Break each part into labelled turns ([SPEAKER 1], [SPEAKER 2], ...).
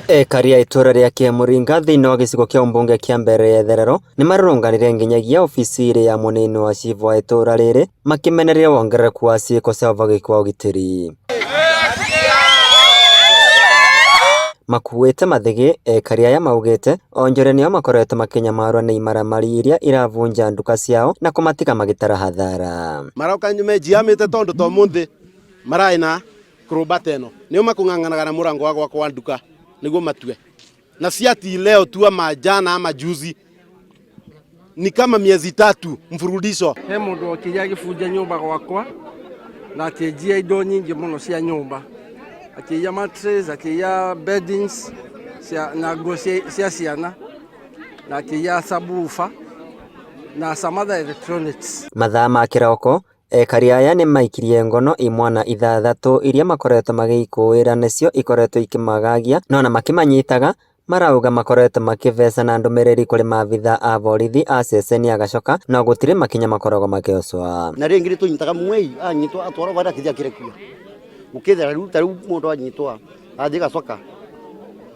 [SPEAKER 1] Ekari a itũra rĩa Kĩmũringa thĩinĩ wa gĩcigo kĩa ũmbunge kĩa Mbere ya Itherero nĩmarũrũnganire nginyagia obici-inĩ ya mũnini wa cibũ wa itũra rĩrĩ makĩmenereria wongerereku wa ciĩko cia ũbagĩki wa ũgitĩri. Makuĩte mathĩgĩ, ekari aya maugĩte onjoria nĩo makoretwo makĩnyamarwo nĩ imaramari iria iravunja nduka ciao na kũmatiga magĩtara hathara.
[SPEAKER 2] Maroka mejiamĩte tondũ to mũthĩ maraĩ na kũrũmba teno nĩo makũng'ang'anaga na mũrango wa gwakwa wa nduka nĩguo matue na si ati leo tu ama jana ama juzi, ni kama miezi tatu mfululizo.
[SPEAKER 3] He mundu okire agibunja nyumba gwakwa na akĩnjia indo nyingĩ mũno cia nyũmba, akĩiya mattress, akĩiya beddings cia, na nguo cia ciana na akĩiya subwoofer na some other electronics.
[SPEAKER 1] Mathaa ma kĩroko, ekari aya nĩmaikirie ngono imwana ithathatũ iria makoretwo magĩikũĩra nĩcio ikoretwo ikĩmagagia no ona makĩmanyitaga marauga makoretwo makĩvecana ndũmĩrĩri kũrĩ maabitha a borithi a ceceni ya Gachoka no gũtirĩ makinya makoragwo makĩocwa.
[SPEAKER 4] Na rĩngĩ nĩ tũnyitaga mwei anyitwo atwarwo barĩa akĩthiĩ akĩrekio gũkĩthera rĩu ta rĩu mũndũ anyitwo athiĩ Gacoka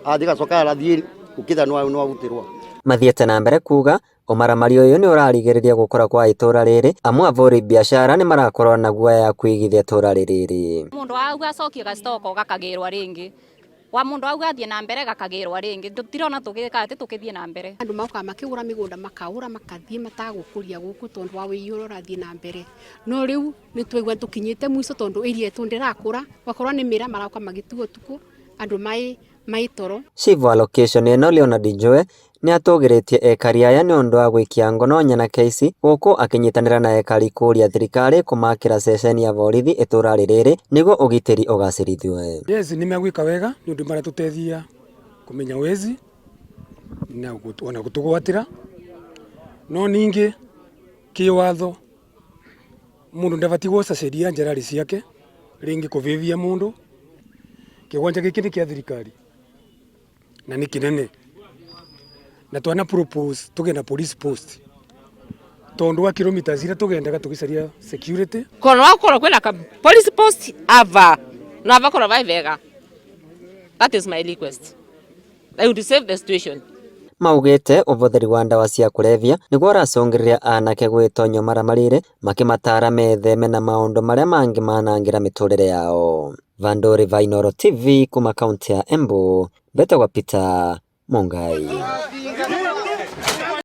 [SPEAKER 4] athiĩ Gacoka arathiĩ gũkĩthera nĩ wagutĩrwo.
[SPEAKER 1] Mathiĩte na mbere kuga ũmaramari ũyũ nĩ ũrarigĩrĩria gũkũra kwa itũra rĩrĩ amu avũri biacara nĩ marakorwo na guoya ya kũigithia itũra rĩrĩ.
[SPEAKER 5] Mundu auga acokie gastoko gakagirwa ringi wa mundu auga athie na mbere gakagirwa ringi tutirona tugika ati tukithie na mbere.
[SPEAKER 6] Andu mokaga makigura migunda makaura makathie matagũkũria gũkũ tondu wa wĩiĩ ũrĩa ũrathiĩ na mbere, no rĩu nĩ twaigua tũkinyĩte mũico tondu area yetu ndĩrakũra, gwakorwo nĩ mĩra maroka magĩtua ũtukũ andũ mai toro.
[SPEAKER 1] Chief wa location ĩno Leonard Njue nĩ atũgĩrĩtie ekari aya nĩ ũndũ wa gwĩkia ngono nyanake ici gũkũ akĩnyitanĩra na ekari kũria thirikari kũmakĩra ceceni ya borithi itũra rĩrĩ nĩguo ũgitĩri ũgacĩrithio.
[SPEAKER 7] Yes, nĩ megwĩka wega nĩ ũndũ maratũteithia kũmenya wezi na ona gũtũgwatĩra, no ningĩ kĩwatho mũndũ ndabatiĩ gũcaceria njarari ciake rĩngĩ kũvĩvia mũndũ. Kĩwanja gĩkĩ nĩ kĩa thirikari na nĩ kĩnene na twana propose tũgĩe na police post tondu wa kilometers iria tũgendaga tũgĩcaria security.
[SPEAKER 8] Kono wakorwo kwina ka police post ava na ava korwo vai vega. That is my request. I would save the situation.
[SPEAKER 1] Maugĩte ũbũthĩri wa ndawa cia kũrebia nĩguo ũracũngĩrĩria anake gwĩtonya ũmaramarĩ makĩmatara metheme na maũndũ marĩa mangĩ manangĩra mĩtũrĩre yao. Vandori va Inooro TV kuma kaunti ya Embu, mbetagwo Peter Mungai.